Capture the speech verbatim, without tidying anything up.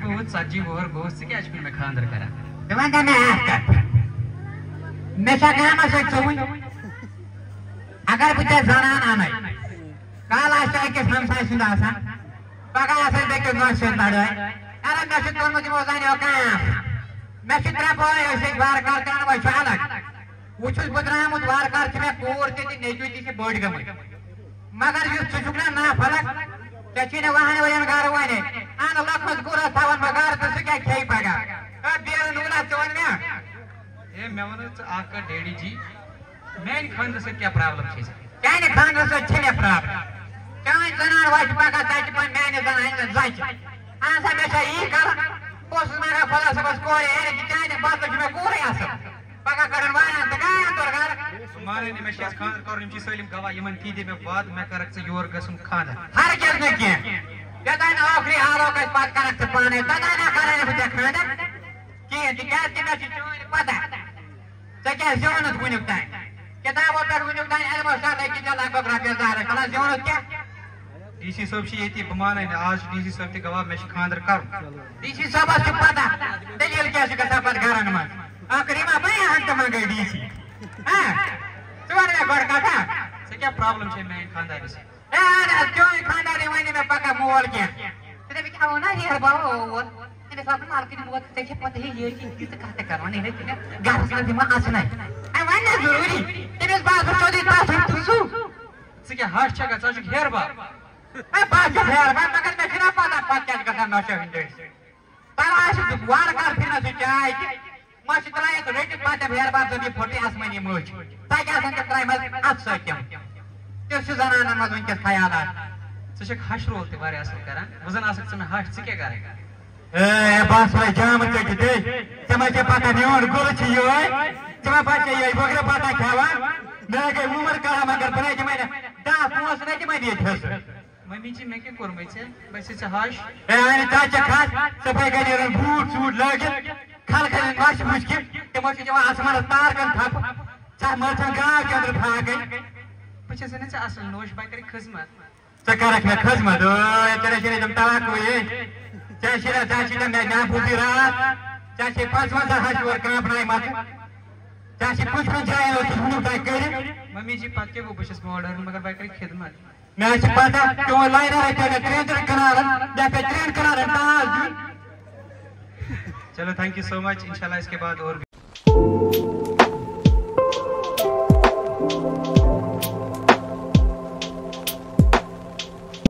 گوٚوُت، ژتجی وُہُر گوٚوُس، ژٕ کیٛازِ چھُکھ مےٚ خانٛدر کران؟ ژٕ وَن تہٕ مےٚ اَکھ کَتھ۔ مےٚ چھا گامَس سۭتۍ سُوٕنۍ؟ اگر بہٕ ژےٚ زنان اَنَے، کالہٕ آسہِ أکِس ہمسایہِ سُنٛد آسان، پگاہ آسہِ بیٚکِس نۄشہِ سۭتۍ لڑٲے۔ یارا، مےٚ چھُ کوٚرمُت یِمو زَنیو کٲم۔ مےٚ چھِ ترٛےٚ بٲے، أسۍ ٲسۍ وارٕ کارٕ کران، وۄنۍ چھُ الگ۔ وۄنۍ چھُس بہٕ درٛامُت وارٕ کارٕ، چھِ مےٚ کوٗر تہِ تہٕ نیٚچوٗ تہِ چھِ بٔڑۍ گٔمٕتۍ۔ مگر یُس ژٕ چھُکھ نا نافرق، ژےٚ چھی نہٕ وُہَن ؤرِین گرٕ وۄنۍ۔ اَن لۄکمَس گُرَس تھاوَن بہٕ گرٕ تہٕ سُہ کیٛاہ کھیٚیہِ پگاہ؟ ہے بیرٕ نوٗنا، ژٕ وَن مےٚ۔ ہے، مےٚ وَن حظ ژٕ اَکھ کَتھ ڈیڈی جی، میٛانہِ خانٛدرٕ سۭتۍ کیٛاہ پرابلم چھےٚ ژےٚ؟ چانہِ خانٛدرٕ سۭتۍ چھِ مےٚ پرابلم۔ چٲنۍ زنان وَتہِ پَکان، ژَتہِ پَنٕنۍ میٛانہِ زنانہِ ہٕنٛز زَچہِ۔ اَہَن سا، مےٚ چھا یی کَرُن؟ بہٕ اوسُس منٛگان خۄدا صٲبَس کورِ، ہے، چانہِ بدلہٕ چھُ مےٚ کوٗرٕے اَصٕل۔ پگاہ کَڑَن واریاہَن تہٕ گایَن تورٕ گَرٕ۔ ژٕ مانَے نہٕ، مےٚ چھِ یَتھ خانٛدر کَرُن، یِم چھِ سٲلِم گواہ، یِمَن تہِ دِ مےٚ وعدٕ، مےٚ کَرَکھ ژٕ یور گژھُن خانٛدر۔ ہرگز نہٕ کینٛہہ۔ یوٚتام نہٕ ٲخری حالو گژھِ، پَتہٕ کَرَکھ ژٕ پانَے، توٚتام نہ کَرَے نہٕ بہٕ ژےٚ خانٛدر کِہیٖنۍ، تِکیٛازِ کہِ مےٚ چھِ چٲنۍ پَتہ۔ ژےٚ کیٛاہ زیوٗنُتھ وُنیُک تام؟ کِتابو پٮ۪ٹھ وُنیُک تام علمو سۭتۍ لٔگۍ ژےٚ لگ بگ رۄپیَس دَہ لَچھ، بَلاے زیوٗنُتھ کیٛاہ؟ ڈی سی صٲب چھِ ییٚتی، بہٕ مانَے نہٕ، آز چھُ ڈی سی صٲب تہِ گواہ، مےٚ چھُ خانٛدر کَرُن۔ ڈی سی صٲبَس چھِ پَتہ، دٔلیٖل کیٛاہ چھِ گژھان پَتہٕ گَرَن منٛز۔ ٲخٕر یِما بَنہِ ہَن تہٕ منٛگَے ڈی سی؟ ہا؟ ژٕ وَن مےٚ گۄڈٕ کَتھا۔ ژےٚ کیٛاہ پرابلم چھے میٛانہِ خانٛدارنہِ سۭتۍ؟ ہے، اَدٕ حظ، چٲنۍ خانٛدارنہِ وَنہِ مےٚ پَکان مول کینٛہہ۔ ژٕ دَپکھ، ہاوو نا ہیرٕ بَب اوس۔ تٔمِس وَنُن مَلکہٕ دِمو، ژےٚ چھےٚ پَتہٕ ہے یہِ کہِ یہِ ژٕ کَتھ تہِ کَران، یہِ ہے ژٕ مےٚ گَرَس منٛز دِمہٕ اَژنَے۔ ہے، وَنہِ نا ضروٗری۔ تٔمِس باسُن سیوٚدُے تَتھ ہیوٚتُن سُہ۔ ژٕ کیٛاہ ہَش چھَکھا؟ ژٕ ہا چھُکھ ہیرٕ بَب۔ ہے، بہٕ ہا چھُس ہیرٕ بَب، مگر مےٚ چھِنہ پَتہ پَتہٕ کیٛاہ چھِ گژھان نۄشہِ ہِنٛدۍ دٔسۍ۔ پَرواے چھُنہٕ، وارٕ کارٕ پھِرِ مےٚ سُہ چاے تہِ۔ مَشہِ ترٛایَکھ رٔٹِتھ، پَتہٕ دِمہٕ ہیرٕ بَب زَن یہِ پھوٚٹٕے آسمٲنی مٔچھ۔ تَتہِ آسَن تِم ترٛایمَژٕ اَتھٕ سۭتۍ تِم۔ تیُتھ چھُ زَنانَن منٛز وٕنۍکٮ۪س خیالات۔ ژٕ چھَکھ ہَش رول تہِ واریاہ اَصٕل کَران۔ وۄنۍ زَن آسَکھ ژٕ مےٚ ہَش، ژٕ کیٛاہ کَرَکھ؟ اے، اے، بس وۄنۍ جامہٕ ژٔٹِتھ، اے۔ ژےٚ ما چھےٚ پَتہ میون گُلہٕ چھُ یِہوٚے؟ ژےٚ ما باسے یِہوٚے بٲگرٕ بَتہ کھٮ۪وان؟ مےٚ گٔے عُمر کَران، مگر بہٕ نَے دِمَے نہٕ دَہ پونٛسہٕ نَے دِمَے بہٕ ییٚتہِ حصہٕ۔ مٔمی جی، مےٚ کیٛاہ کوٚرمَے ژےٚ؟ بَس چھِ ژےٚ ہَش۔ اے، اَہَنہِ ژٕ ہا چھَکھ ہَش، ژٕ پَے گَرِ نیرُن بوٗٹھ سوٗٹھ لٲگِتھ، کھَلہٕ کھَلٮ۪ن وَشہِ وُشہِ کہِ تِمو چھِ دِوان آسمانَس تارکَن تھَپھ، ژےٚ مٲژَن گاو چَندرٕ فراقَے۔ بہٕ چھَس وَنان ژےٚ اَصٕل نوش، بہٕ کَرٕ خدمت۔ ژٕ کَرَکھ مےٚ خدمت، اوے، ژےٚ چھے نہٕ تِم توقعٕے۔ ژےٚ چھے نہٕ، ژےٚ چھے نہٕ مےٚ محفوٗظی راتھ، ژےٚ چھے پانٛژوَنٛزاہ ہَش یورٕ کانٛپنایمَژٕ، ژےٚ چھے پانٛژوَنٛزاہ اوسُس وُنیُک تام کٔرِتھ۔ مٔمی جی، پَتہٕ کیٛاہ گوٚو؟ بہٕ چھَس ماڈٲرٕن، مگر بہٕ کَرٕ خدمت۔ مےٚ چھِ پَتہ، چون لایِنَر ہے پیٚیہِ مےٚ ترٛٮ۪ن ترٛٮ۪ن کَنالَن، مےٚ پیٚیہِ ترٛٮ۪ن کَنالَن ٹاس دیُن۔ چلو، thank you so much، اِنشاءاللہ اِس کے بعد اور بھی۔